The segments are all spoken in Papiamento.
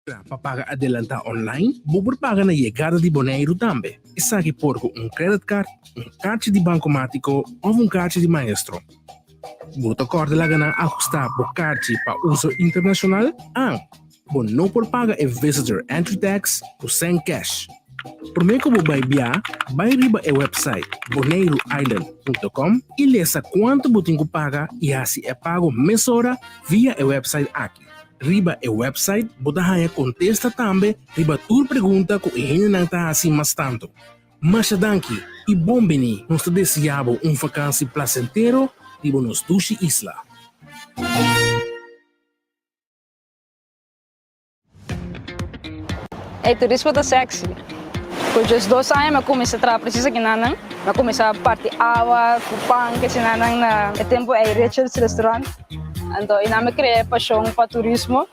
Pa paga adelantá online, bo por paga na yegada di Boneiru tambe. Esaki por ku un credit card, un karchi di bankomátiko òf un karchi di maestro. Bo ta kòrda laga nan ahustá bo karchi pa uso internashonal? Ah, bo no por paga e Visitor Entry Tax ku sèn kèsh. Promé ku bo bai bia, bai riba e wèpsait boneiruisland.com i lesa kuantu bo tin ku paga i hasi e pago mesora via e wèpsait aki. Riba e website bo ta haña kontesta tambe riba tur pregunta ku e hendenan ta hasi mas tantu. Masha danki i bon bini! Nos ta deseá bo un fakansi plasentero riba nos dushi isla. Ey turismo ta sexy. Ku 12 aña mi a kuminsá traha presis akinanan. Mi a kuminsá parti awa ku pan ku esinanan na e tempu ey Richards Restaurant. Anto einan mi krea e pashon pa turismo.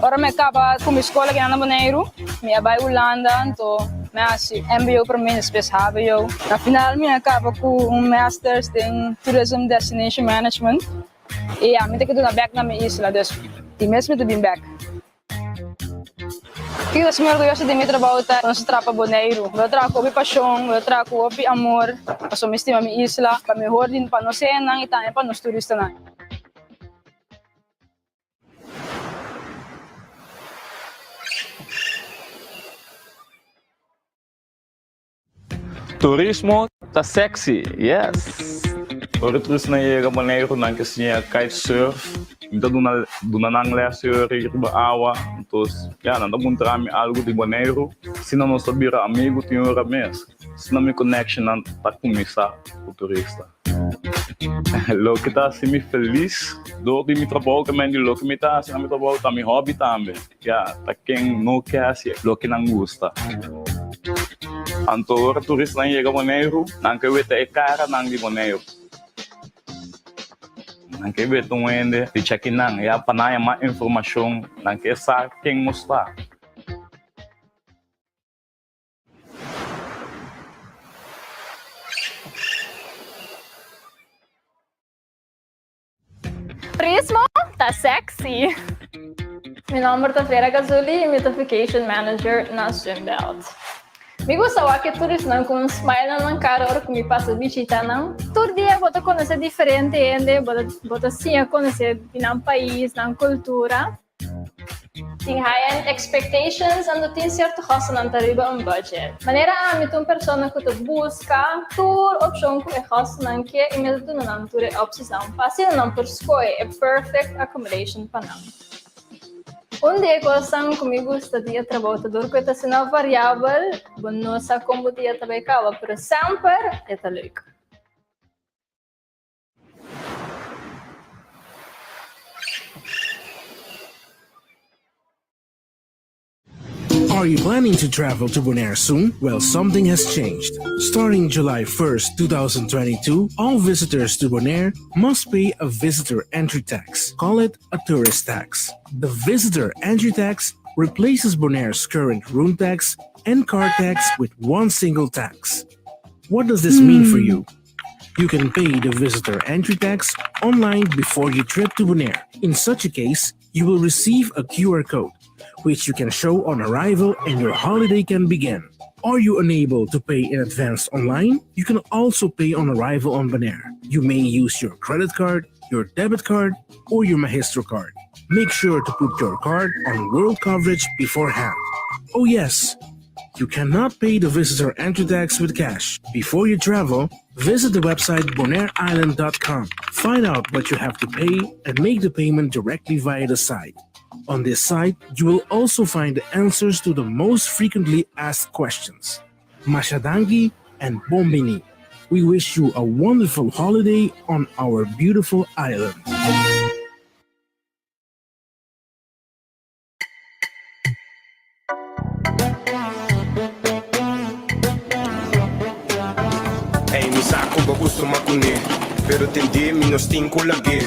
Ora mi a kaba ku mi skol akinan na Boneiru, mi a bai Hulanda anto mi a hasi mbo promé despues hbo. Na final mi a kaba ku un masters den Tourism Destination Management. I ya, mi ta ke duna bèk na mi isla, dus di mes mi ta bin bèk. Kiko ta mi orguyoso di mi trabou ta nos ta traha pa Boneiru. Mi ta traha ku hopi pashon, mi ta traha ku hopi amor, pasobra mi stima mi isla, pa mehor di pa nos hendenan i tambe pa nos turistanan. Turismo ta sexy, yes! Ora turistanan yega Boneiru nan ke siña kitesurf, mi ta duna duna nan les teoria riba awa, entos ya nan ta puntra mi algu di Boneiru, asina nos ta bira amigu tin ora mes, asina mi connectionnan ta cuminsa cu turista. Loke ta hasi mi felis dor di mi trabou ke men di loke mi ta hasi na mi trabou ta mi hobby tambe. Ya, ta ken no ke hasi loke nan gusta. Anto ora turistanan yega Boneiru, nan ke weta e karanan di Boneiru. Nan ke weta un hende di chakinan, ya, pa nan haña mas informashon, nan ke sa ken nos ta. Turismo ta sexy! Mi nomber ta Vera Gazuli y mi ta Vacation Manager na Sunbelt. Mi gusta wak e turistanan cu un smile na nan cara ora cu mi pasa bishita nan. Tur dia bo ta conoce diferente hende, bo ta bo ta siña conoce di nan pais, nan cultura. Tin high-end expectations anto tin cierto gastonan ta riba un budget. Manera ami ta un persona cu ta busca tur opcion cu e gastonan ke y mi ta duna nan tur e opciesnan pa asina nan por scoge e perfect accommodation pa nan. Un di e cosnan cu mi gusta di e trabou ta dor cu e ta asina variabel, bo no sa con bo dia ta bay caba, pero semper e ta leuk. Are you planning to travel to Bonaire soon? Well, something has changed. Starting July 1st, 2022, all visitors to Bonaire must pay a visitor entry tax. Call it a tourist tax. The visitor entry tax replaces Bonaire's current room tax and car tax with one single tax. What does this mean for you? You can pay the visitor entry tax online before you trip to Bonaire. In such a case, you will receive a QR code, which you can show on arrival and your holiday can begin. Are you unable to pay in advance online? You can also pay on arrival on Bonaire. You may use your credit card, your debit card, or your Maestro card. Make sure to put your card on world coverage beforehand. Oh yes, you cannot pay the visitor entry tax with cash. Before you travel, visit the website bonaireisland.com. Find out what you have to pay and make the payment directly via the site. On this site, you will also find the answers to the most frequently asked questions. Masha danki and bon bini. We wish you a wonderful holiday on our beautiful island. Ey, mi sa ku bo gusta makuné, pero tendé mi no stin ku lag'é.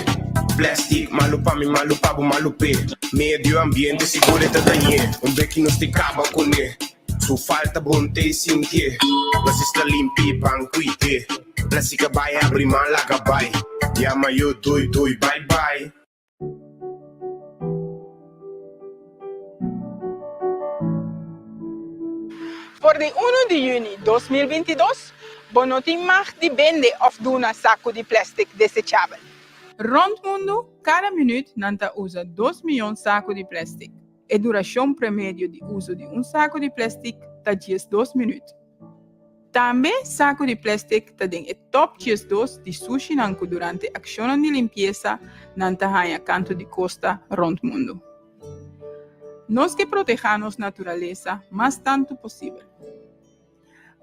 Plastic, malu pa mi, malu pa bo, malu p'e. Medio ambiente sigur e ta dañ'é. Un beki nos tin kaba kuné. Su falta bon te sintié. Nos isla limpi, ban kuid'é. Plastic a bai abri man laga bai. Yama yo dui dui, bye bye. For di unu di yüni 2022, bo no tin mag di bende òf duna saku di plèstik desechabel. Rònt mundu, kada minüt nan ta usa dos miyon saku di plèstik. E durashon promedio di uso di un saku di plèstik ta 12 minüt. Tambe saku di plèstik ta den e tòp 12 di sushinan ku durante akshonnan di limpiesa nan ta haña kantu di kosta rònt mundu. Nos ke protehá nos naturalesa mas tantu posibel.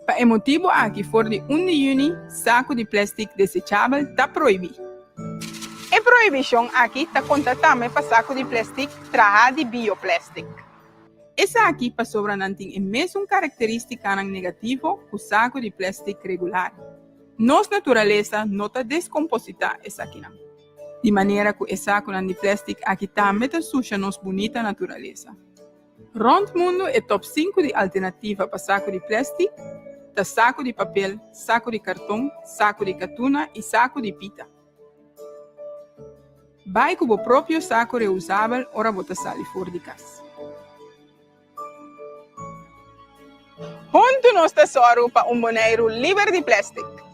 Pa e motibu aki for di un di yüni saku di plèstik desechabel ta prohibí. E prohibishon aki ta konta tambe pa saku di plèstik trahá di bioplèstik. Esaki pasobra nan tin e mesun karakterístikanan negativo ku saku di plèstik regular. Nos naturalesa no ta deskompositá esakinan. Di manera ku e sakunan di plèstik aki tambe ta susha nos bunita naturalesa. Rònt mundu e tòp sinku di alternativa pa saku di plèstik ta saku di papel, saku di karton, saku di katuna i saku di pita. Bai ku bo propio saku reusabel ora bo ta sali for di kas. Huntu nos ta sòru pa un Boneiru liber di plèstik!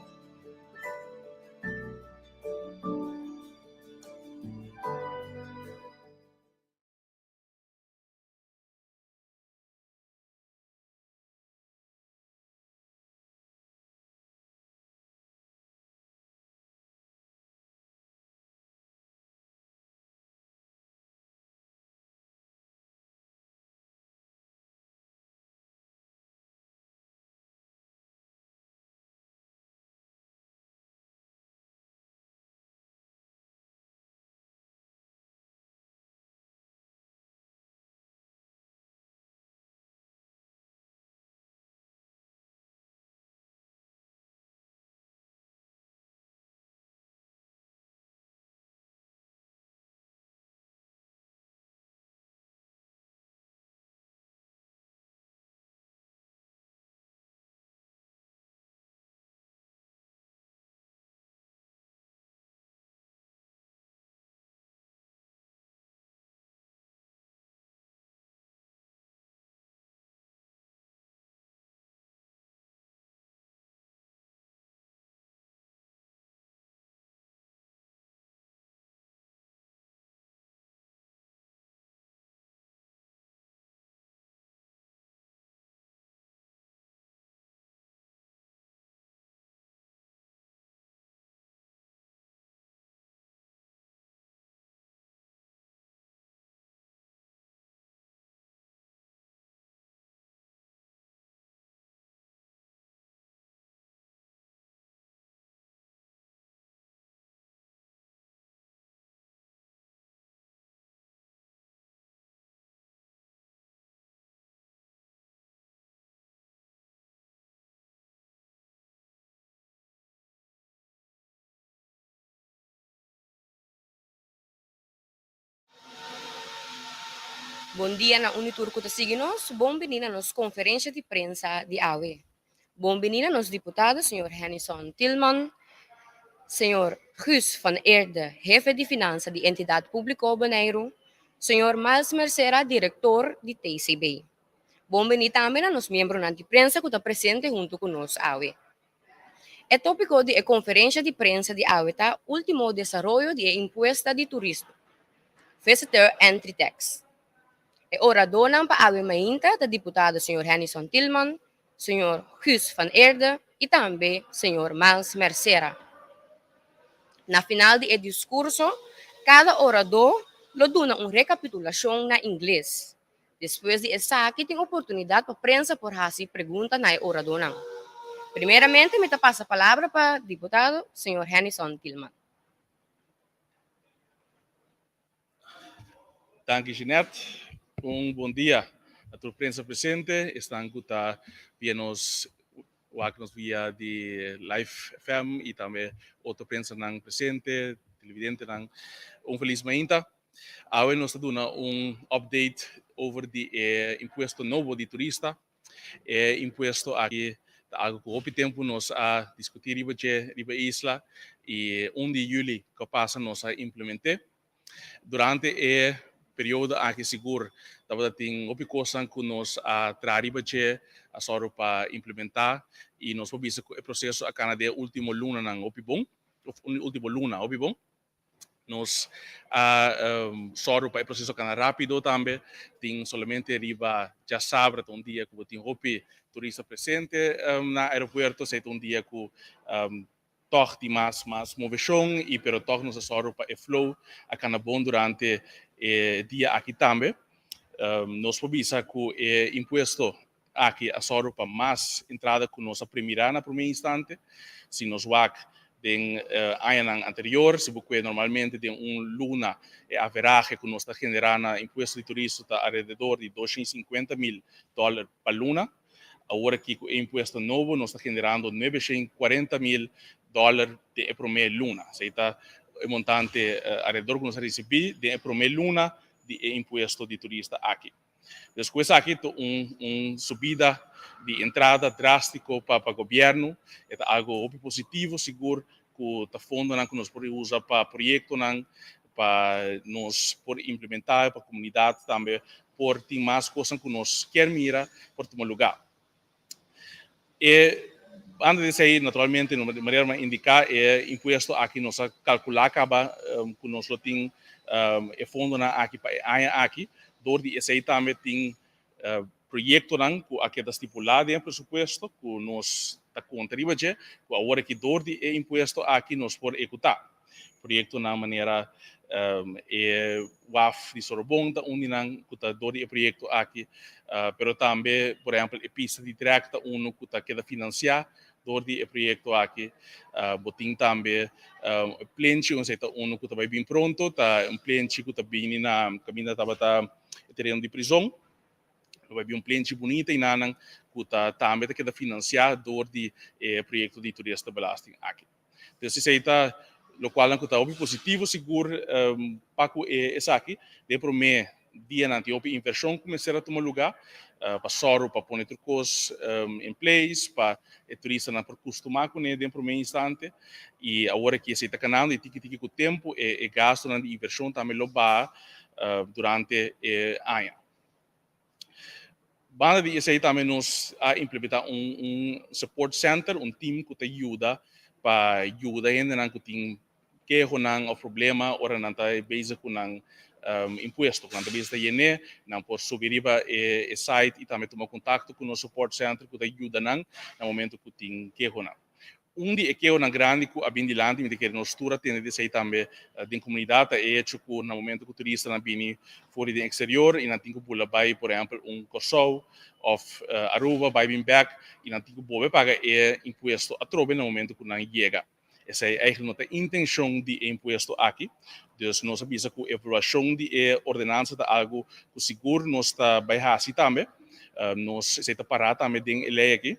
Bon dia na un i tur ku ta sigui nos. Bon bini na nos konferensha di prensa di awe. Bon bini na nos diputado señor Hennyson Thielman, señor Guus van Eerde, hefe di finansa di Entidat Públiko Boneiru, señor Miles Mercera, direktor di TCB. Bon bini tambe na nos miembronan di prensa ku ta presente huntu ku nos awe. E tópiko di e konferensha di prensa di awe ta Último desaroyo di e impuesta di turismo, Visitor Entry Tax. E oradónan pa awe mainta ta diputado señor Hennyson Thielman, señor Guus van Eerde i tambe señor Miles Mercera. Na final di e diskurso kada oradó lo duna un rekapitulashon na ingles. Despues di esaki tin oportunidat pa prensa por hasi pregunta na e oradónan. Primeramente mi ta pasa palabra pa diputado señor Hennyson Thielman. Danki Jeanette. Un bon dia na tur prensa presente, esnan ku ta via nos wak nos via di Live FM i tambe otro prensanan presente, televidentenan. Un felis mainta. Awe nos ta duna un update over di e impuesto nobo di turista. E impuesto aki ta algo ku hopi tempu nos a diskutí riba dje riba e isla i un di yüli ku a pasa nos a implement'é. Durante e periodo aki sigur tabata tin hopi kosnan ku nos a traha riba dje. a sòru pa implementá i nos por bisa ku e proseso a kana den e último lunanan hopi bon, òf último luna hopi bon. Nos a sòru pa e proseso kana rápido tambe. Tin solamente riba djasabra ta un dia ku bo tin hopi turista presente na aeropuerto. Esei ta un dia ku tòg tin mas mas moveshon i pero tòg nos a sòru pa e flow a kana bon durante e dia aki tambe. Nos por bisa ku e impuesto aki a sòru pa mas entrada ku nos a premirá na promé instante. Si nos wak den añanan anterior, si bo kue normalmente den un luna e averahe ku nos ta generá na impuesto di turista ta alrededor di 250.000 dòler pa luna. Awor aki ku e impuesto nobo nos ta generando 940.000 dòler den e promé luna. Esei ta e montante alrededor ku nos a risibí den e promé luna di e impuesto di turista aki. Dus ku esaki ta un un subida di entrada drástiko pa pa gobièrnu. E ta algu hopi positivo sigur ku ta fondonan ku nos por usa pa proyektonan pa nos por implementá pa komunidat tambe por tin mas kosnan ku nos kier mira por tuma lugá. E banda di esei, naturalmente, di manera mi a indiká, e impuesto aki nos a kalkulá kaba ku nos lo tin e fondonan aki pa e aña aki. Dor di esei tambe tin proyektonan ku a keda stipulá den e presupuesto ku nos ta konta riba dje, ku awor aki dor di e impuesto aki nos por ehekutá. Proyektonan manera e waf di Sorobon ta un di nan ku ta dor di e proyekto aki, pero tambe por ehèmpel e pista di trèk ta unu ku ta keda finansiá dor di e proyekto aki. Bo tin tambe e plenchi, esei ta unu ku ta bai bin pronto, ta un plenchi ku ta bini na kaminda tabata e tereno di prizon. Lo bai bin un plenchi bunita einanan ku ta tambe ta keda finansiá dor di e proyekto di toeristenbelasting aki. Entonces esei ta lokualnan ku ta hopi positivo sigur pa ku e esaki. Den e promé dianan tin hopi invershon ku mester a tuma lugá pa sòru pa pone tur kos in place pa e turistanan por kustumá kuné den promé instante. I awor aki esei ta kanando i tiki tiki ku tempu e gastunan di invershon tambe lo baha durante e aña. Banda di esei tambe nos a implementá un un support center, un team ku ta yuda pa yuda hendenan ku tin kehonan òf problema ora nan ta bezig ku nan impuesto, ku nan ta bezig ta yen'é, nan por subi riba e site i tambe tuma kontakto ku nos support center ku ta yuda nan na momento ku tin kehonan. Un di e kehonan grandi ku a bin dilanti, mi ta kere nos tur a tende di esei tambe den komunidat, ta e hecho ku na momento ku turistanan bini for di den eksterior i nan tin ku bula bai por ehèmpel un Kòrsou òf Aruba bai bin bèk i nan tin ku bolbe paga e impuesto atrobe na momento ku nan yega. Esei eigentlik no ta intenshon di e impuesto aki. Dus nos a bisa ku evaluashon di e ordenansa ta algu ku sigur nos ta bai hasi tambe. Nos esei ta pará tambe den e lei aki.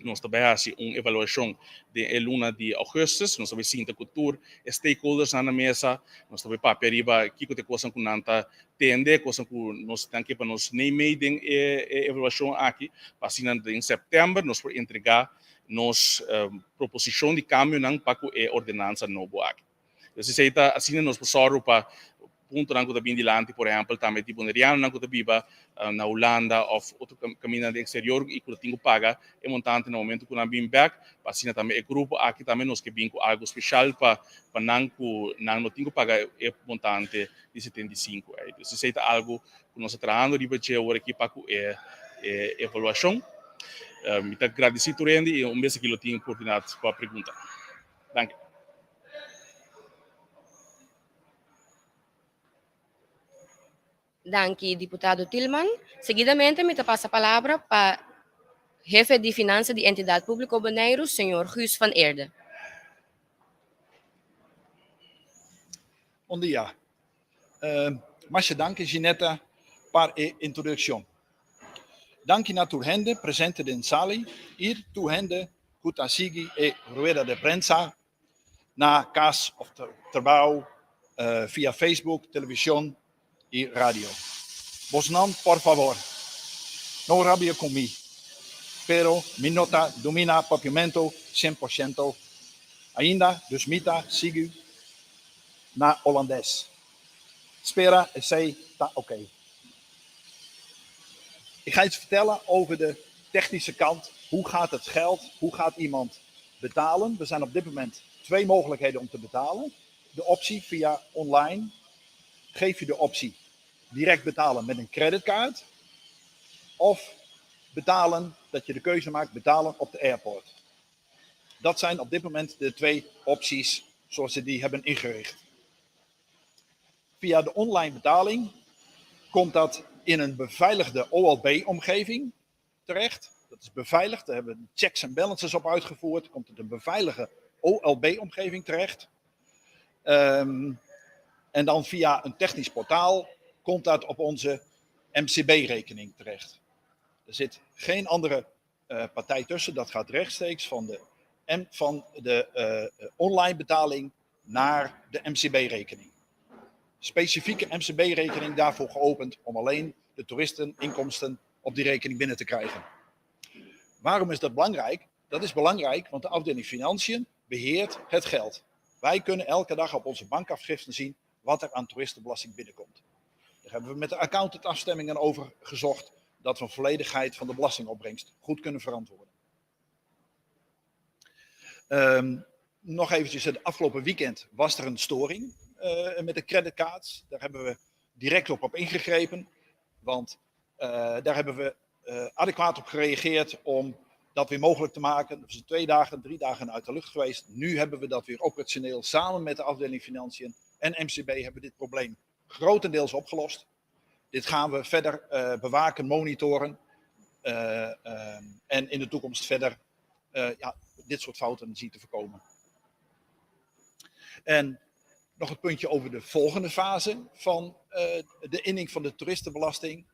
Nos ta bai hasi un evaluashon den e luna di augustus. Nos ta bai sinta ku tur e stakeholdersnan na mesa. Nos ta bai papia riba kiko ta e kosnan ku nan ta tende, kosnan ku nos nan ke pa nos neimei den e evaluashon aki, pa asina den sèptèmber nos por entregá nos proposishon di kambionan pa ku e ordenansa nobo aki. Entonces esei ta asina nos por sòru pa puntonan ku ta bin dilanti, por ehèmpel tambe di bonerianonan ku ta biba na Hulanda òf otro kamindanan den eksterior i ku ta tin ku paga e montante na momento ku nan bin bèk, pa asina tambe e grupo aki tambe nos ke bin ku algu speshal pa pa nan ku nan no tin ku paga e montante di 75 ei. Entonces esei ta algu ku nos ta trahando riba dje awor aki pa ku e evaluashon. Mi ta gradisí tur hende i un bes aki lo tin oportunidat pa pregunta. Danki. Danki, diputado Thielman. Seguidamente mi ta pasa palabra pa hefe di Finansa di Entidat Públiko Boneiru, señor Guus van Eerde. Bon dia. Masha danki Ginetta pa e introdukshon. Danki na tur hende presente den sali i tur hende ku ta sigui e rueda de prensa na kas of trabou via Facebook, televishon i radio. Bosnan por fabor no rabia ku mi, pero mi no ta domina papiamento 100% ainda, dus mi ta sigui na holandes. Spera esei ta oké. Ik ga iets vertellen over de. technische kant. Hoe gaat het geld? Hoe gaat iemand betalen? Er zijn op dit moment twee mogelijkheden om te betalen. De optie via online. Geef je de optie direct betalen met een creditcard. Of betalen, dat je de keuze maakt, betalen op de airport. Dat zijn op dit moment de twee opties zoals ze die hebben ingericht. Via de online betaling komt dat in een beveiligde OLB-omgeving terecht. Dat is beveiligd, daar hebben we checks en balances op uitgevoerd. Komt het een beveiligde OLB-omgeving terecht. En dan via een technisch portaal komt dat op onze MCB-rekening terecht. Er zit geen andere partij tussen. Dat gaat rechtstreeks van de online betaling naar de MCB-rekening. Specifieke MCB-rekening daarvoor geopend om alleen de toeristeninkomsten op die rekening binnen te krijgen. Waarom is dat belangrijk? Dat is belangrijk, want de afdeling Financiën beheert het geld. Wij kunnen elke dag op onze bankafschriften zien wat er aan toeristenbelasting binnenkomt. Daar hebben we met de accountant afstemmingen over gezocht dat we volledigheid van de belastingopbrengst goed kunnen verantwoorden. Nog eventjes, het afgelopen weekend was er een storing met de creditcards. Daar hebben we direct op ingegrepen, want daar hebben we adequaat op gereageerd om dat weer mogelijk te maken. Dat is 2 dagen, 3 dagen uit de lucht geweest. Nu hebben we dat weer operationeel samen met de afdeling Financiën en MCB hebben dit probleem grotendeels opgelost. Dit gaan we verder bewaken, monitoren en in de toekomst verder, ja, dit soort fouten zien te voorkomen. En nog het puntje over de volgende fase van de inning van de toeristenbelasting.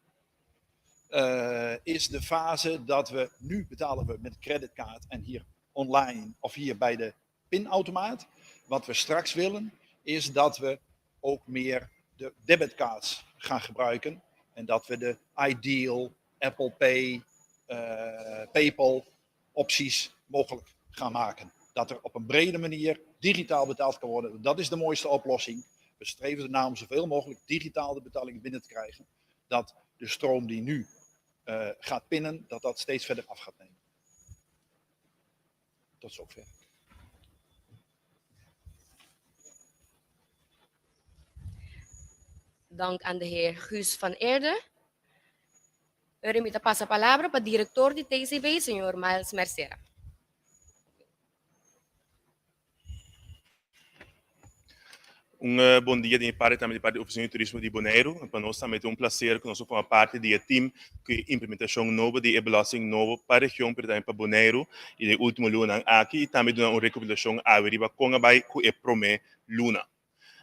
Is de fase dat we nu betalen we met creditcard en hier online of hier bij de pinautomaat. Wat we straks willen is dat we ook meer de debitcards gaan gebruiken. En dat we de iDEAL, Apple Pay, PayPal opties mogelijk gaan maken. Dat er op een brede manier digitaal betaald kan worden. Dat is de mooiste oplossing. We streven ernaar om zoveel mogelijk digitaal de betalingen binnen te krijgen. Dat de stroom die nu gaat pinnen, dat dat steeds verder af gaat nemen. Tot zover. Dank aan de heer Guus van Eerde. Mi ta pasa palabra pa direktor di TCB, señor Miles Mercera. Un bon dia di mi parti, tambe di parti di Ofisina di Turismo di Boneiru. Pa nos tambe ta un plaser ku nos forma parti di e team ku e implementashon nobo di e belasting nobo pa region, pero tambe pa Boneiru i den último lunanan aki i tambe duna un rekapitulashon awe riba kon a bai ku e promé luna.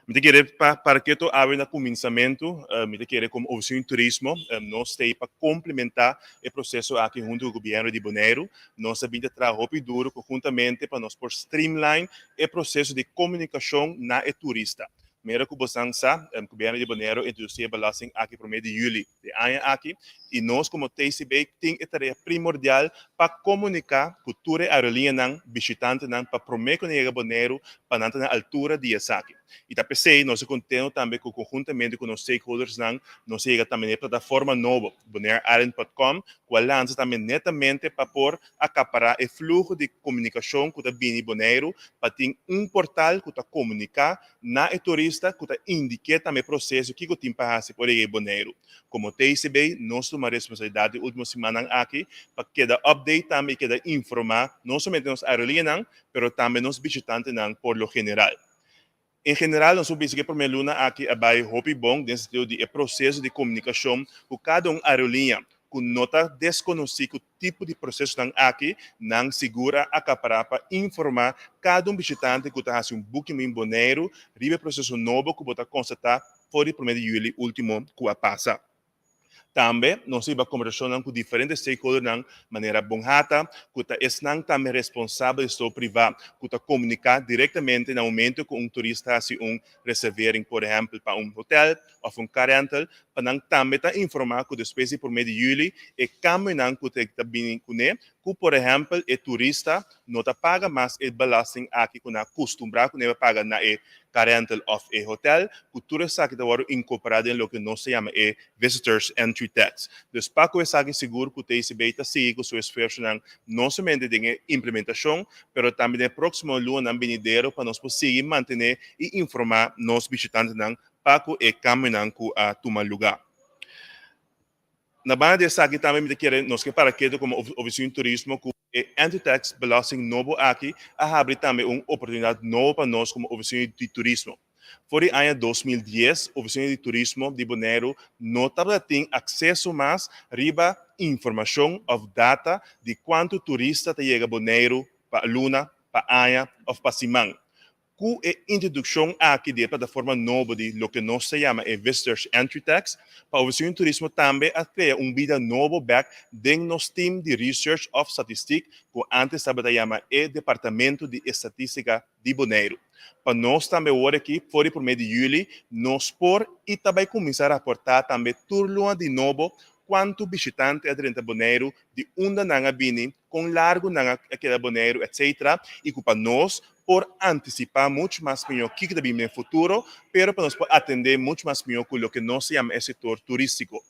Mi ta kere pa parketo awe na kuminsamentu, mi ta kere komo Ofisina di Turismo nos ta ei pa komplementá e proseso aki huntu ku gobièrnu di Boneiru. Nos a bin ta traha hopi duru konhuntamente pa nos por streamline e proseso di komunikashon na e turista. Mira ku bosan sa, gobièrnu di Boneiru a introdusí e belasting aki promé di yüli di aña aki i nos komo TCB tin e tarea primordial pa komuniká ku tur e aerolíneanan, bishitantenan pa promé ku nan yega Boneiru pa nan ta na altura di esaki. I ta p'esei nos a kontento tambe ku konhuntamente ku nos stakeholdersnan nos a yega tambe na e plataforma nobo bonaireisland.com ku a lansa tambe netamente pa por akapará e fluho di komunikashon ku ta bini Boneiru pa tin un portal ku ta komuniká na e turista ku ta indik'é tambe e proseso kiko tin pa hasi pa yega Boneiru. Komo TCB nos tuma responsabilidat di último simannan aki pa keda update tambe i keda informá no solamente nos aerolíneanan pero tambe nos bishitantenan por lo general. En general nos por bisa ku e promé luna aki a bai hopi bon den sentido di e proseso di komunikashon ku kada un aerolínea ku no ta deskonosí ku tipo di prosesonan aki, nan sigur a akapará pa informá kada un bishitante ku ta hasi un booking bin Boneiru riba e proseso nobo ku bo ta konstatá for di promé di yüli último ku a pasa. Tambe nos riba kombersashonnan ku diferente stakeholdernan manera Bonhata, ku ta esnan tambe responsabel di sector privá ku ta komuniká direktamente na momento ku un turista hasi un reservering por ehèmpel pa un hotèl òf un car rental, pa nan tambe ta informá ku despues di promé di yüli e kambionan ku ta bini kuné. Ku por ehèmpel e turista no ta paga mas e belasting aki ku nan a kustumbrá ku nan a paga na e car rental òf e hotel, ku tur esaki ta wòrdu inkorporá den loke nos ta yama e Visitors Entry Tax. Dus pa ku esaki sigur ku TCB ta sigui ku su esfuersonan no solamente den e implementashon, pero tambe den e próksimo lunanan binidero pa nos por sigui mantené i informá nos bishitantenan pa ku e kambionan ku a tuma lugá. Na banda di esaki tambe mi ta kere nos ke para ketu komo Ofisina di Turismo ku e Entry Tax belasting nobo aki a habri tambe un oportunidat nobo pa nos komo Ofisina di Turismo. For di aña 2010 Ofisina di Turismo di Boneiru no tabata tin akseso mas riba informashon òf data di kuantu turista ta yega Boneiru pa luna, pa aña òf pa siman. Ku e introdukshon aki di e plataforma nobo di loke nos ta yama e Visitors Entry Tax, pa Ofisina di Turismo tambe a krea un bida nobo bèk den nos tim di research òf statistik ku ántes tabata yama e Departamento di Estatistika di Boneiru. Pa nos tambe awor aki, for di promé di yüli, nos por i ta bai kuminsá raportá tambe tur luna di nobo kuantu bishitante a drenta Boneiru, di unda nan a bini, kon largu nan a keda Boneiru, etc. I ku pa nos por antisipá muchu mas mihó kiko ta bini den futuro, pero pa nos por atendé muchu mas mihó ku loke nos ta yama e sektor turístiko.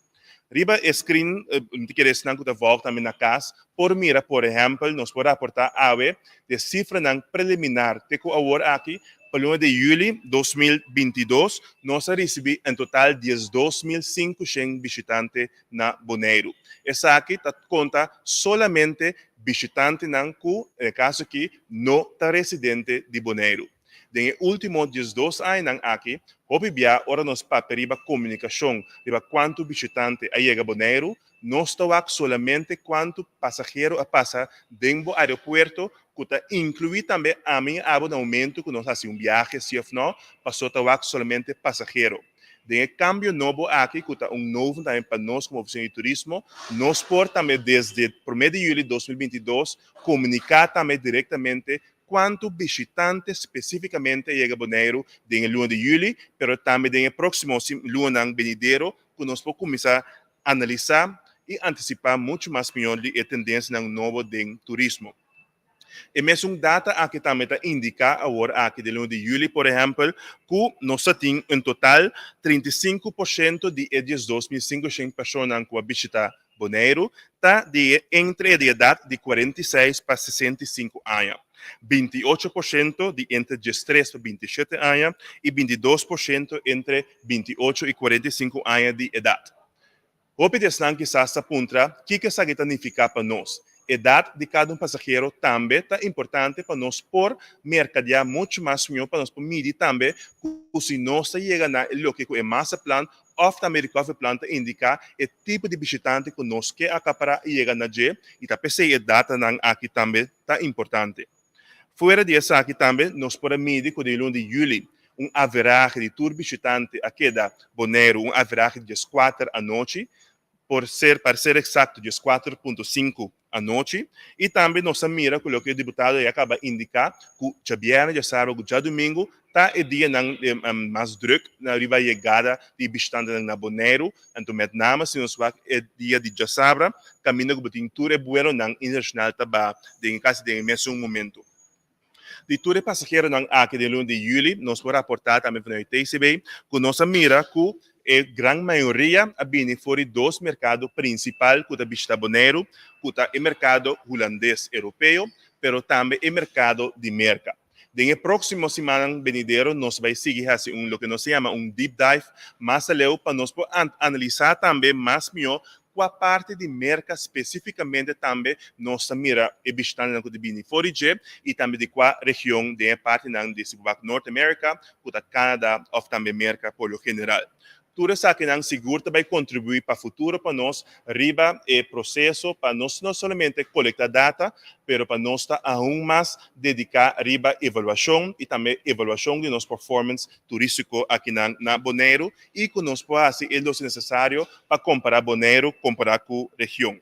Riba e screen, mi ta kere esnan ku ta vòlg tambe na kas por mira, por ehèmpel, nos por raportá awe de sifranan preliminar te ku awor aki, pa luna di yüli 2022, nos a risibí en total 12.500 bishitante na Boneiru. Esaki ta konta solamente bishitantenan ku, den e kaso aki, no ta residente di Boneiru. Den e último 12 añanan aki, hopi bia ora nos papia riba komunikashon riba kuantu bishitante a yega Boneiru, nos ta wak solamente kuantu pasahero a pasa den bo aeropuerto, ku ta inkluí tambe ami i abo na momentu ku nos hasi un biahe si òf nò, paso ta wak solamente pasahero. Den e kambio nobo aki, ku ta un novo tambe pa nos komo Ofisina di Turismo, nos por tambe desde promé di yüli 2022 komuniká tambe direktamente kuantu bishitante spesífikamente a yega Boneiru den e luna di yüli, pero tambe den e próksimo lunanan benidero ku nos por kuminsá analisá i antisipá muchu mas mihó di e tendensianan nobo den turismo. E mesun data aki tambe ta indiká awor aki den luna di yüli, por ehèmpel, ku nos ta tin en total 35% di e 12.500 personanan ku a bishitá Boneiru ta di e entre e di edat di 46 pa 65 aña, 28% di entre 13 pa 27 aña i 22% entre 28 i 45 aña di edat. Hopi di esnan kisas ta puntra kiko esaki ta nifiká pa nos. Edat di kada un pasahero tambe ta importante pa nos por merkadeá muchu mas mihó, pa nos por midi tambe ku si nos ta yega na e loke ku e masterplan òf tambe recovery plan ta indiká e tipo di bishitante ku nos ke akapará i yega na dje, i ta p'esei e datanan aki tambe ta importante. Fuera di esaki tambe nos por a midi ku den luna di yüli un averahe di tur bishitante a keda Boneiru un averahe di 14 anochi, por ser para ser eksakto 14.5 anochi, i tambe nos a mira ku loke e diputado ya kaba indiká ku djabièrnè, djasábado ku djadumingu ta e dianan mas drùk na riba yegada di bishitantenan na Boneiru. Anto met name si nos wak e dia di djasabra kaminda ku bo tin tur e buelonan internashonal ta ba den kasi den e mesun momento. Di tur e pasaheronan aki den luna di yüli nos por raportá tambe vanuit TCB ku nos a mira ku e gran mayoria a bini for di dos merkado prinsipal ku ta bishita Boneiru, ku ta e merkado hulandes europeo pero tambe e merkado di Merka. Den e próksimo simannan benidero nos bai sigui hasi un loke nos ta yama un deep dive mas aleu pa nos por analisá tambe mas mihó kua parti di Merka spesífikamente tambe nos ta mira e bishitantenan ku ta bini for di dje i tambe di kua region den e partinan di si bo bak North America ku ta Canada òf tambe Merka por lo general. Tur esakinan sigur ta bai kontribuí pa futuro pa nos riba e proseso pa nos no solamente kolektá data, pero pa nos ta aun mas dediká riba evaluashon i tambe evaluashon di nos performance turístiko akinan na Boneiru i ku nos por hasi e los nesesario pa kompará Boneiru kompará ku region.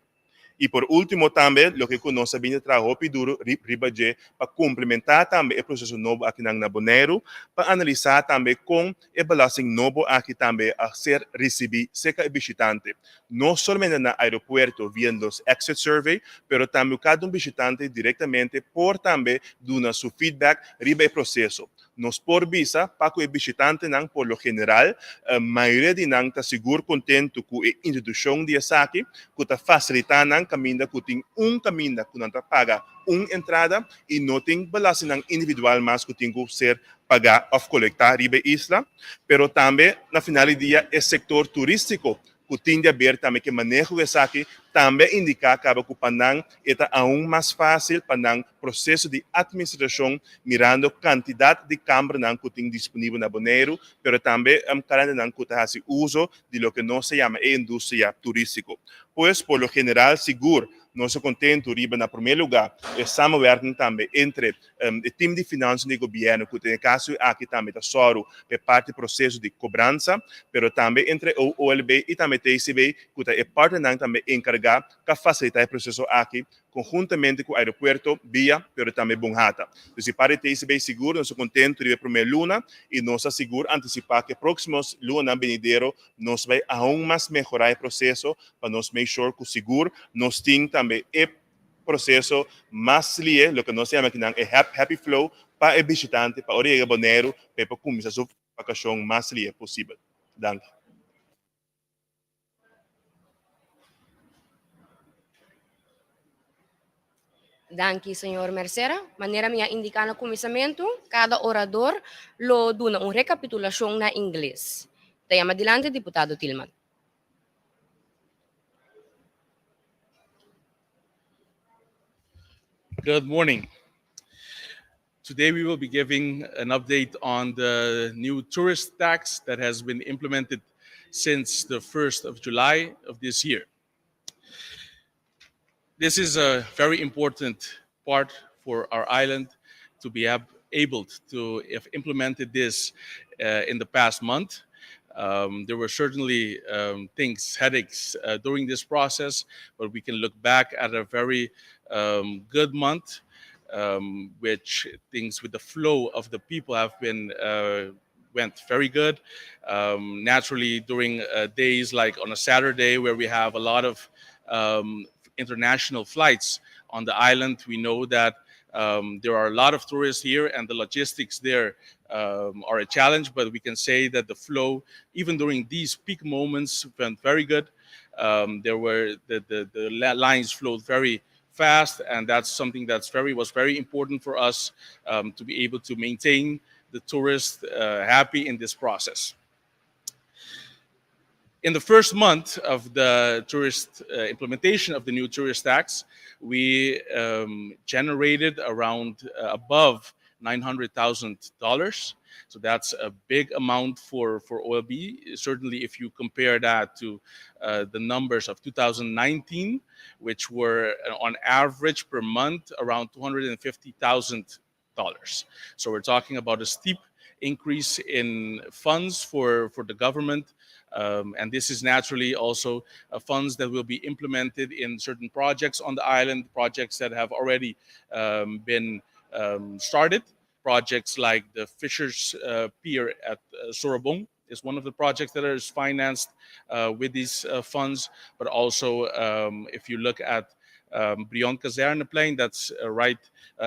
I por último tambe, loke ku nos a bini traha hopi duru riba dje pa komplementá tambe e proseso nobo akinan na Boneiru, pa analisá tambe kon e belasting nobo aki tambe a ser risibí serka e bishitante, no solamente na aeropuerto via nos exit survey, pero tambe kada un bishitante direktamente por tambe duna su feedback riba e proseso. Nos por bisa pa ku e bishitantenan por lo general, mayoria di nan ta sigur kontentu ku e introdushon di esaki, ku ta fasilitá nan kaminda ku tin un kaminda ku nan ta paga un entrada i no tin belastingnan individual mas ku tin ku ser pagá òf kolektá riba e isla. Pero tambe na final di dia e sektor turístiko ku tin di haber tambe ku e maneho di esaki tambe a indiká kaba ku pa nan e ta aun mas fásil pa nan proseso di atministrashon mirando kantidat di kambernan ku tin disponibel na Boneiru pero tambe kalendanan ku ta hasi uso di loke nos ta yama e industria turístiko. Pues por lo general sigur nos ta kontentu riba na promé lugá e samenwerking tambe entre E tim di finansa di gobièrnu ku den e kaso aki tambe ta sòru pa e parti proseso di kobransa, pero tambe entre OLB i tambe TCB ku ta e partnernan tambe enkargá ka fasilitá e proseso aki konhuntamente ku aeropuerto, bia, pero tambe Bonhata. Dus di parti TCB sigur nos ta kontentu riba e promé luna i nos ta sigur antisipá ku e próksimo lunanan benidero nos bai aun mas mehorá e proseso pa nos make sure ku sigur nos tin tambe e proseso mas lie, loke nos ta yama akinan e happy flow pa e bishitante pa ora yega Boneiru pa e por kuminsá su vakashon mas lie posibel. Danki. Danki, señor Mercera. Manera mi a indiká na kuminsamentu, kada orador lo duna un rekapitulashon na ingles. Ta yama dilanti diputado Thielman. Good morning. Today we will be giving an update on the new tourist tax that has been implemented since the 1st of July of this year. This is a very important part for our island to be able to have implemented this in the past month. There were certainly things, headaches during this process, but we can look back at a very good month, which things with the flow of the people have been went very good. Naturally, during days like on a Saturday where we have a lot of international flights on the island, we know that there are a lot of tourists here and the logistics there are a challenge, but we can say that the flow, even during these peak moments, went very good. There were the lines flowed very fast, and that's something that's very was very important for us to be able to maintain the tourists happy in this process. In the first month of the tourist implementation of the new tourist tax, we generated around above $900,000. So that's a big amount for OLB. Certainly, if you compare that to the numbers of 2019, which were on average per month around $250,000. So we're talking about a steep increase in funds for the government. And this is naturally also funds that will be implemented in certain projects on the island, projects that have already been started. Projects like the Fishers Pier at Sorobon is one of the projects that is financed with these funds. But also, if you look at Brion Kazerneplein, that's right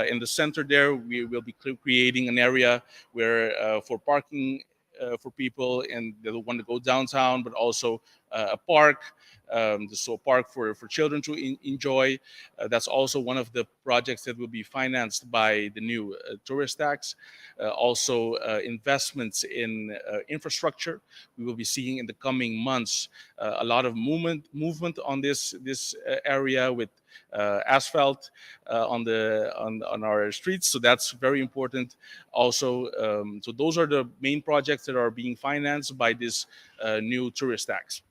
in the center there, we will be creating an area where for parking for people and that want to go downtown, but also a park, so a park for children to enjoy. That's also one of the projects that will be financed by the new tourist tax. Also, investments in infrastructure. We will be seeing in the coming months a lot of movement on this area with asphalt on our streets. So that's very important. Also, so those are the main projects that are being financed by this new tourist tax.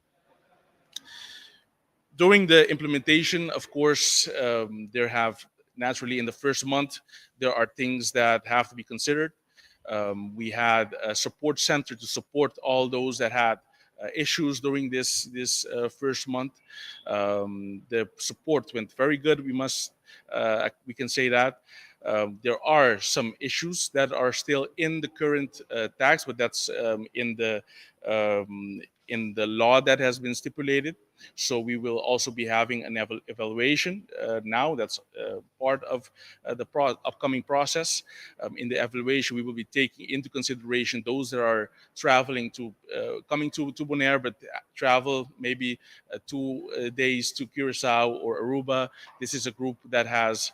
During the implementation, of course, there have naturally in the first month there are things that have to be considered. We had a support center to support all those that had issues during this first month. The support went very good. We can say that. There are some issues that are still in the current tax, but that's in the law that has been stipulated. So we will also be having an evaluation now. That's part of the upcoming process. In the evaluation, we will be taking into consideration those that are traveling to coming to Bonaire, but travel maybe 2 days to Curacao or Aruba. This is a group that has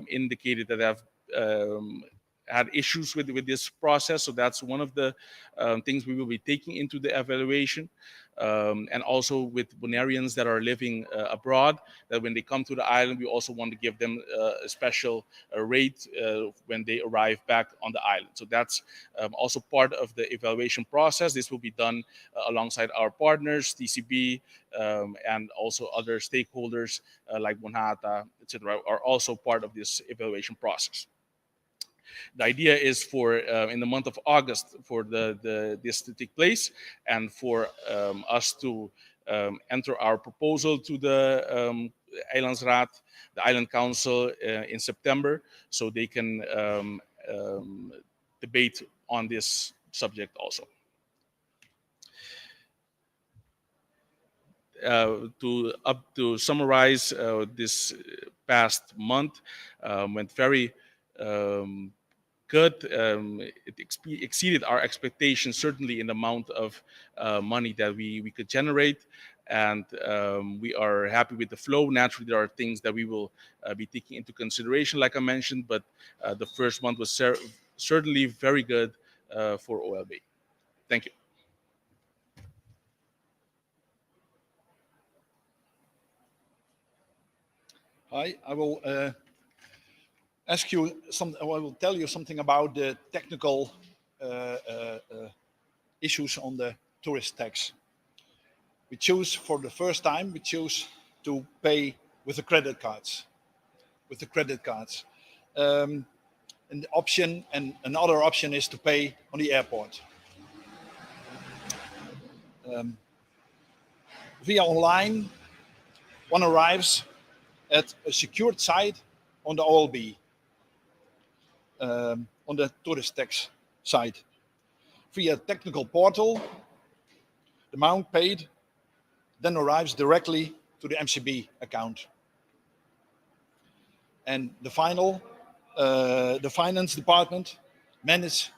indicated that have had issues with this process. So that's one of the things we will be taking into the evaluation. And also with Bonaireans that are living abroad, that when they come to the island, we also want to give them a special rate when they arrive back on the island. So that's also part of the evaluation process. This will be done alongside our partners, TCB, and also other stakeholders like Bonhata, etc., are also part of this evaluation process. The idea is for in the month of August for the this to take place and for us to enter our proposal to the Eilandsraad, the Island Council in September, so they can debate on this subject also. To summarize, this past month went very good. It exceeded our expectations, certainly in the amount of money that we could generate. And we are happy with the flow. Naturally, there are things that we will be taking into consideration, like I mentioned, but the first month was certainly very good for OLB. Thank you. Hi, I will ask you some. I will tell you something about the technical issues on the tourist tax. We choose for the first time. We choose to pay with the credit cards. With the credit cards, and the option and another option is to pay on the airport. Via online, one arrives at a secured site on the OLB, on the tourist tax site. Via technical portal, the amount paid then arrives directly to the MCB account. And the finance department manage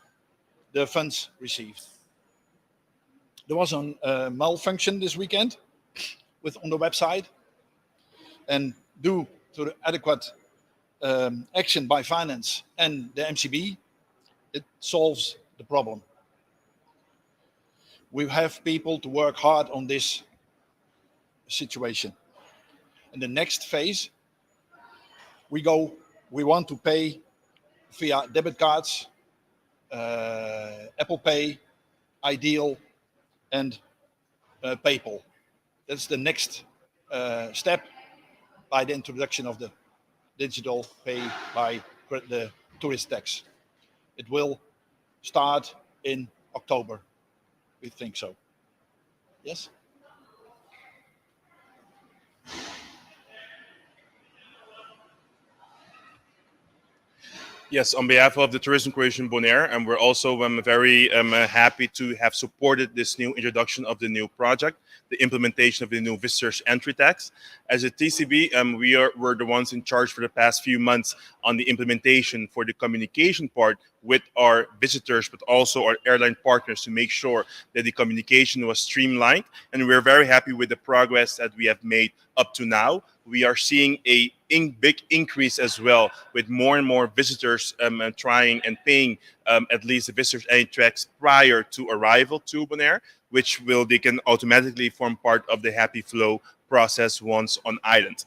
the funds received. There was a malfunction this weekend with on the website, and due to the adequate action by finance and the MCB, it solves the problem. We have people to work hard on this situation. In the next phase, we want to pay via debit cards, Apple Pay, iDEAL, and PayPal. That's the next step by the introduction of the digital pay by the tourist tax. It will start in October. We think so. Yes? Yes, on behalf of the Tourism Corporation Bonaire, and we're also very happy to have supported this new introduction of the new project, the implementation of the new visitors entry tax. As a TCB, we're the ones in charge for the past few months on the implementation for the communication part with our visitors, but also our airline partners to make sure that the communication was streamlined. And we're very happy with the progress that we have made up to now. We are seeing a big increase as well with more and more visitors trying and paying at least the visitors entry tax prior to arrival to Bonaire, which will they can automatically form part of the happy flow process once on island.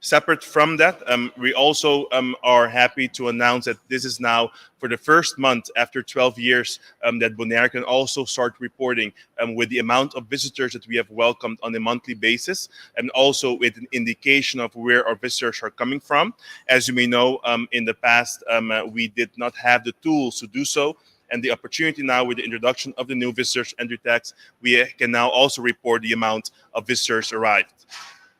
Separate from that, we also are happy to announce that this is now for the first month after 12 years that Bonaire can also start reporting with the amount of visitors that we have welcomed on a monthly basis and also with an indication of where our visitors are coming from. As you may know, in the past, we did not have the tools to do so. And the opportunity now with the introduction of the new visitors entry tax, we can now also report the amount of visitors arrived.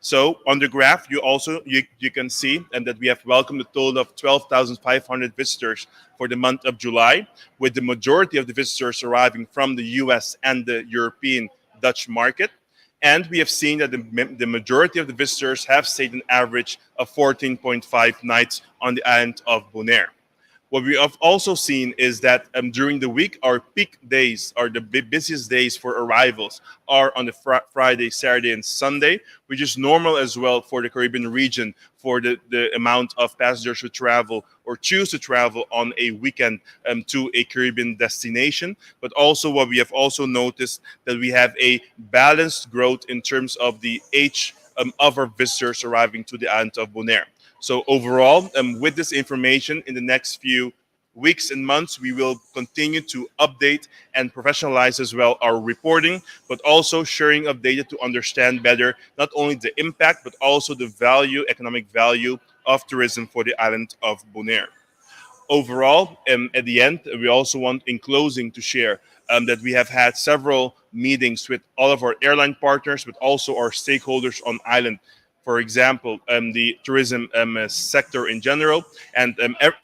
So on the graph, you also you, you can see and that we have welcomed a total of 12,500 visitors for the month of July, with the majority of the visitors arriving from the US and the European Dutch market. And we have seen that the majority of the visitors have stayed an average of 14.5 nights on the island of Bonaire. What we have also seen is that during the week, our peak days, or the busiest days for arrivals, are on the Friday, Saturday, and Sunday, which is normal as well for the Caribbean region for the amount of passengers who travel or choose to travel on a weekend to a Caribbean destination. But also, what we have also noticed that we have a balanced growth in terms of the age of our visitors arriving to the island of Bonaire. So overall, with this information, in the next few weeks and months, we will continue to update and professionalize as well our reporting, but also sharing of data to understand better not only the impact, but also the value, economic value of tourism for the island of Bonaire. Overall, at the end, we also want in closing to share that we have had several meetings with all of our airline partners, but also our stakeholders on island. For example, the tourism sector in general, and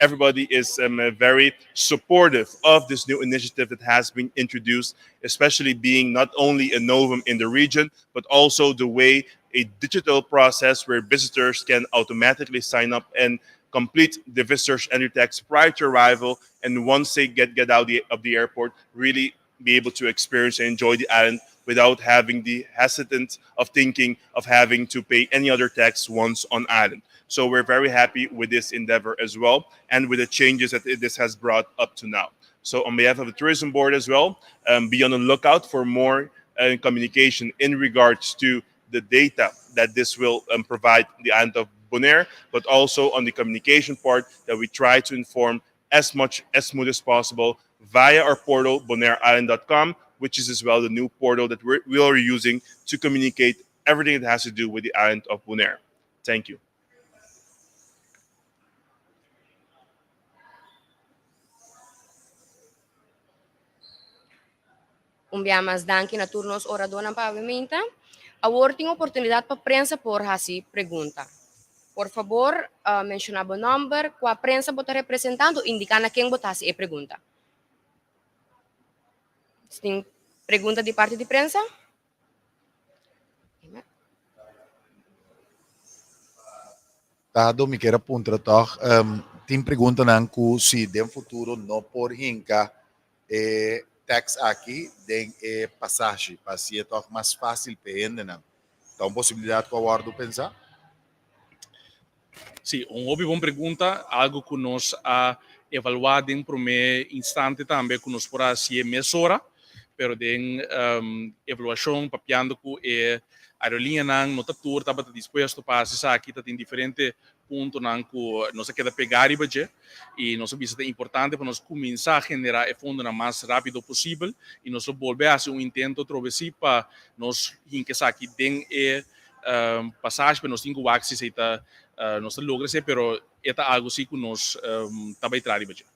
everybody is very supportive of this new initiative that has been introduced, especially being not only a novum in the region, but also the way a digital process where visitors can automatically sign up and complete the visitors entry tax prior to arrival, and once they get out of the airport, really be able to experience and enjoy the island without having the hesitant of thinking of having to pay any other tax once on island. So we're very happy with this endeavor as well, and with the changes that this has brought up to now. So on behalf of the tourism board as well, be on the lookout for more communication in regards to the data that this will provide the island of Bonaire, but also on the communication part that we try to inform as much as smooth as possible via our portal, bonaireisland.com, which is as well the new portal that we are using to communicate everything that has to do with the island of Bonaire. Thank you. Un bia mas danki na tur nos oradónan pa awe mainta. Awor tin oportunidat pa prensa por hasi pregunta. Por fabor, menshoná bo nòmber, kua prensa bo ta representando, indiká na ken bo ta hasi e pregunta. Si tin pregunta di parti di prensa? Tado, mi kier a puntra tòg, tin preguntanan ku si den futuro no por hinka e tax aki den e pasashi pa hasié tòg mas fásil pa e hendenan. Ta un posibilidat ku a wòrdu pensá? Sí, un hopi bon pregunta, algu ku nos a evaluá den promé instante tambe ku nos por a hasié mesora, pero den evaluashon papiando ku e aerolíneanan no ta tur tabata dispuesto pa hasi esaki, ta tin diferente puntonan ku nos a keda pegá riba dje i nos a bisa ta importante pa nos kuminsá generá e fondonan mas rápido posibel i nos lo bolbe hasi un intento atrobe sí pa nos hinka esaki den e pasashi, pero nos tin ku wak si esei ta nos ta logra esei, pero e ta algu si ku nos ta bai traha riba dje.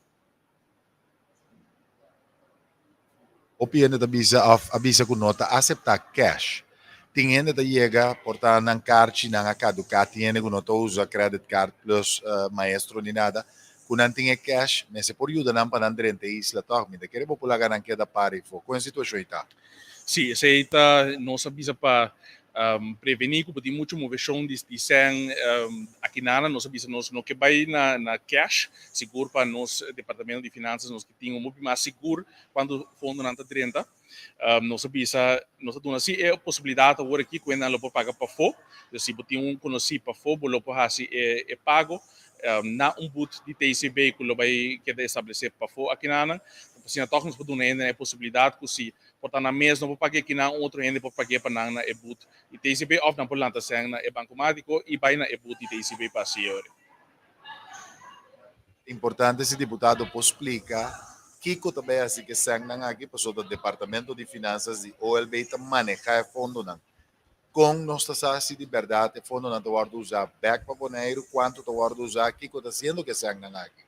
Hopi hende ta bisa of a bisa ku no ta aseptá cash. Tin hende ta yega por ta nan karchi nan a kaduká, tin hende ku no ta usa credit card plus maestro ni nada, ku nan tin e cash, mester por yuda nan pa nan drenta e isla tòg. Mi ta kere bo por laga nan keda para ifo. Kon e situashon ei ta? Sí, esei ta nos a bisa pa prevení ku bo tin muchu moveshon di di sèn akinana. Nos a bisa nos no ke bai na na cash, sigur pa nos departamento di finansas nos ke tin un hopi mas sigur kuantu fondonan ta drenta. Nos a bisa nos a duna si e posibilidat awor aki ku hendenan lo por paga pafó. Dus si bo tin un konosí pafó bo lo por hasi e e pago na un but di TCB ku lo bai keda establesé pafó akinana. Asina tòg nos por duna hendenan e posibilidat ku si Por ta nan mes no por pag'é kinan un otro hende por pag'é pa nan na e but di TCB òf nan por lanta sèn na e bankomátiko i bai na e but di TCB pa hasi ori. Importante si diputado por splika kiko ta bai hasi ku e sènnan aki pasobra Departamento di Finansas di OLB ta manehá e fondonan. Kon nos ta sa si di bèrdat e fondonan ta wòrdu usá bèk pa Boneiru, kuantu ta wòrdu usá, kiko ta hasiendo ku e sènnan aki?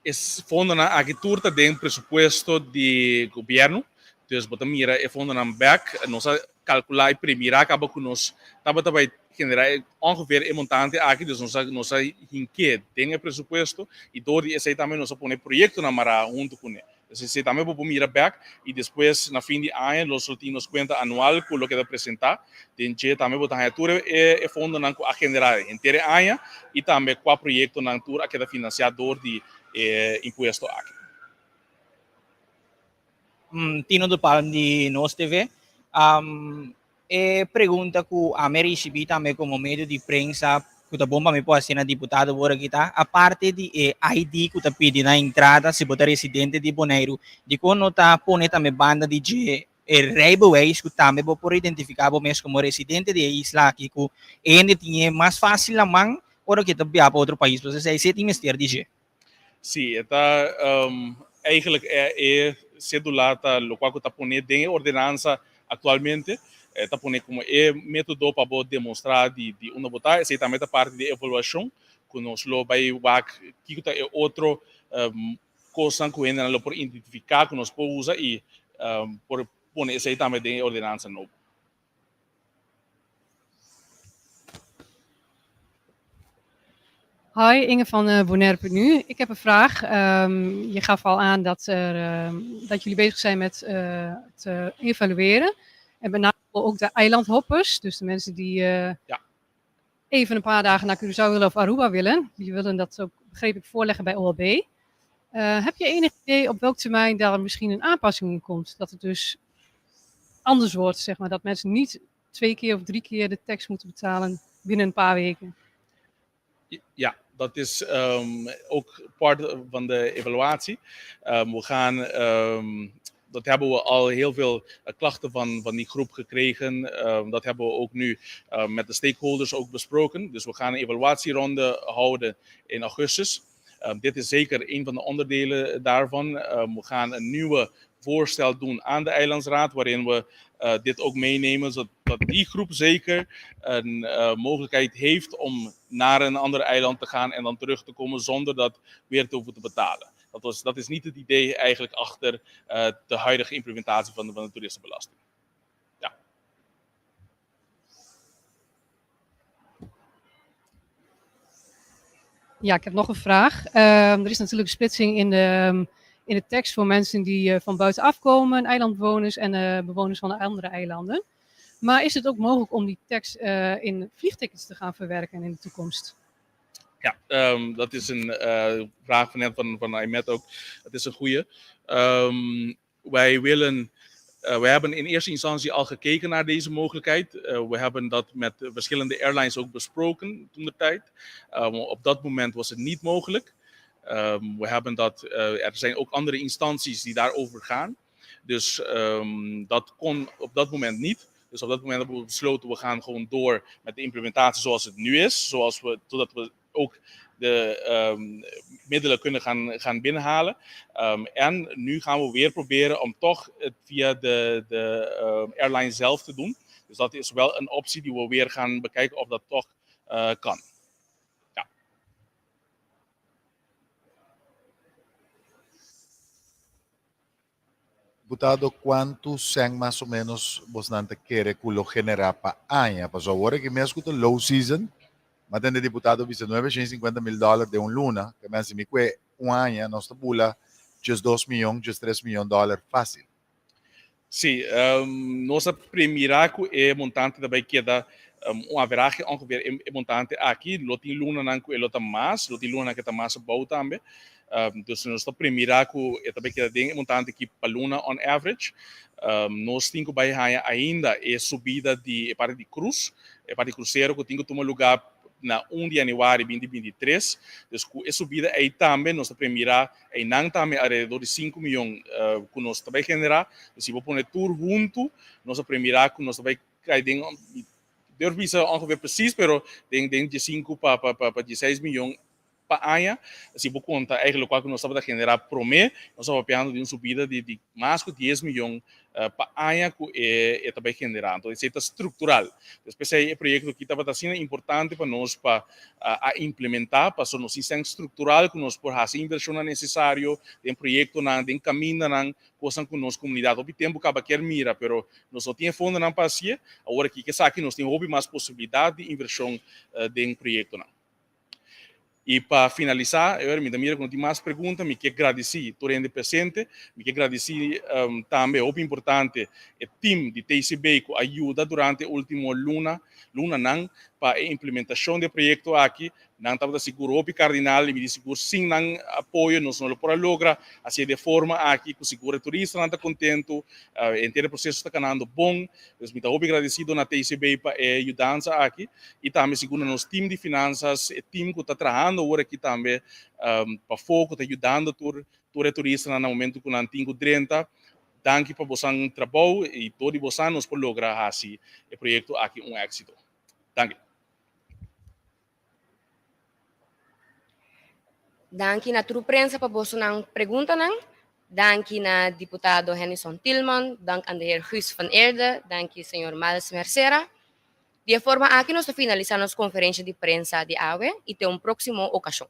E fondonan aki tur ta den presupuesto di gobièrnu, dus bo ta mira e fondonan bèk. Nos a kalkulá i premirá kaba ku nos tabata bai generá ongeveer e montante aki, dus nos a nos a hink'é den e presupuesto i dor di esei tambe nos a pone proyektonan mará huntu kuné. Dus esei tambe bo por mira bèk i despues na fin di aña nos lo tin nos kuenta anual ku lo keda presentá. Den dje tambe bo ta haña tur e fondonan ku a generá henter e aña i tambe kua proyektonan tur a keda finansiá dor di e impuesto aki. Tino de Palm di Nos TV. E pregunta ku ami a risibí tambe komo medio di prensa ku ta bon pa mi por hasi na diputado wor aki ta, aparte di e ID ku ta pidi na entrada si bo ta residente di Boneiru, dikon no ta pone tambe banda di dje e rijbewijs ku tambe bo por identifiká bo mes komo residente di e isla aki ku e hende tin e mas fásil na man ora ku e ta biaha pa otro pais, pasobra esei si e tin mester di dje. Sí, e ta eigenlijk e cédula ta locual cu ta pone den e ordenansa actualmente. E ta pone como e metodo pa bo demostra di di unda bo ta. Esey tambe ta parti di e evaluacion cu nos lo bay wak kico ta e otro cosnan cu hendenan lo por identifica cu nos por usa y por pone esey tambe den e ordenansa nobo. Hoi, Inge van uh, Bonaire.nu. Ik heb een vraag. Je gaf al aan dat, er, dat jullie bezig zijn met het evalueren. En met name ook de eilandhoppers, dus de mensen die ja. even een paar dagen naar Curaçao willen of Aruba willen. Jullie willen dat ook, begreep ik, voorleggen bij OLB. Heb je enig idee op welk termijn daar misschien een aanpassing in komt? Dat het dus anders wordt, zeg maar. Dat mensen niet twee keer of drie keer de tax moeten betalen binnen een paar weken. Ja, dat is ook part van de evaluatie. We gaan, dat hebben we al heel veel klachten van die groep gekregen. Dat hebben we ook nu met de stakeholders ook besproken. Dus we gaan een evaluatieronde houden in augustus. Dit is zeker een van de onderdelen daarvan. We gaan een nieuwe voorstel doen aan de Eilandsraad, waarin we dit ook meenemen, zodat die groep zeker een mogelijkheid heeft om naar een ander eiland te gaan en dan terug te komen zonder dat weer te hoeven te betalen. Dat, was, dat is niet het idee eigenlijk achter de huidige implementatie van de toeristenbelasting. Ja. Ja, ik heb nog een vraag. Er is natuurlijk een splitsing in de tekst voor mensen die van buitenaf komen, eilandbewoners en bewoners van de andere eilanden. Maar is het ook mogelijk om die tekst in vliegtickets te gaan verwerken in de toekomst? Ja, dat is een vraag van net van Aymet ook. Het is een goede. We hebben in eerste instantie al gekeken naar deze mogelijkheid. We hebben dat met verschillende airlines ook besproken toen de tijd. Op dat moment was het niet mogelijk. We hebben dat, er zijn ook andere instanties die daarover gaan. Dus dat kon op dat moment niet. Dus op dat moment hebben we besloten, we gaan gewoon door met de implementatie zoals het nu is. Zodat we ook de middelen kunnen gaan binnenhalen. En nu gaan we weer proberen om toch het via de airline zelf te doen. Dus dat is wel een optie die we weer gaan bekijken of dat toch kan. Ja. Diputado, kuantu sèn mas o ménos bosnan ta kere ku lo generá pa aña? Pasobra awor aki mes ku ta low season, m'a tende diputado bisa 950 mil dòler den un luna, ke men si mi kue un aña nos ta bula 12 mion, 13 mion dòler fásil. Sí, nos a premirá ku e montante ta bai keda un averahe ongeveer e montante aki. Lo tin lunanan ku e lo ta mas, lo tin lunanan ku e ta mas abou tambe. Dus nos ta premirá ku e ta bai keda den e montante aki pa luna on average. Nos tin ku bai haña ainda e subida di e parti di cruise, e parti krusero ku tin ku tuma lugá na 1 di yanüari 2023. Dus ku e subida ei tambe nos ta premirá einan tambe alrededor di 5 mion ku nos ta bai generá. Dus si bo pone tur huntu, nos ta premirá ku nos ta bai kai den, durf bisa ongeveer precies, pero den 15 pa 16 mion. pa aña. Si bo konta eigenlijk lokual ku nos tabata generá promé, nos ta papiando di un subida di di mas ku dies miyon pa aña ku e e ta bai generá. Anto esei ta struktural. Pues p'esei e proyekto aki tabata asina importante pa nos pa a implementá, pasobra nos tin sèn struktural ku nos por hasi invershonnan nesesario den proyektonan, den kamindanan, kosnan ku nos komunidat hopi tempu kaba kier mira, pero nos no tin e fondonan pa hasié. Awor aki ku esaki nos tin hopi mas posibilidat di invershon den proyektonan. I pa finalisá, mi ta mira ku no tin mas pregunta, mi ke gradisí tur hende presente, mi ke gradisí tambe, hopi importante, e tim di TCB ku a yuda durante e último luna, lunanan pa e implementashon di e proyekto aki. Nan tabata sigur hopi kardinal i mi di sigur sin nan apoyo nos no lo por a logra hasié di e forma aki ku sigur e turistanan ta kontentu, henter e proseso ta kanando bon. Pues mi ta hopi gradesido na TCB pa e yudansa aki i tambe sigur na nos tim di finansas, e tim ku ta trahando awor aki tambe pafó ku ta yudando tur tur e turistanan na momentu ku nan tin ku drenta. Danki pa bosan trabou i dor di bosan nos por logra hasi e proyekto aki un éksito. Danki. Danki na tur prensa pa bosonan preguntanan. Danki na diputado Hennyson Thielman, dank aan de heer Guus van Eerde, danki señor Miles Mercera. Di e forma aki nos ta finalisa nos conferencia di prensa di awe y te un proximo ocasion.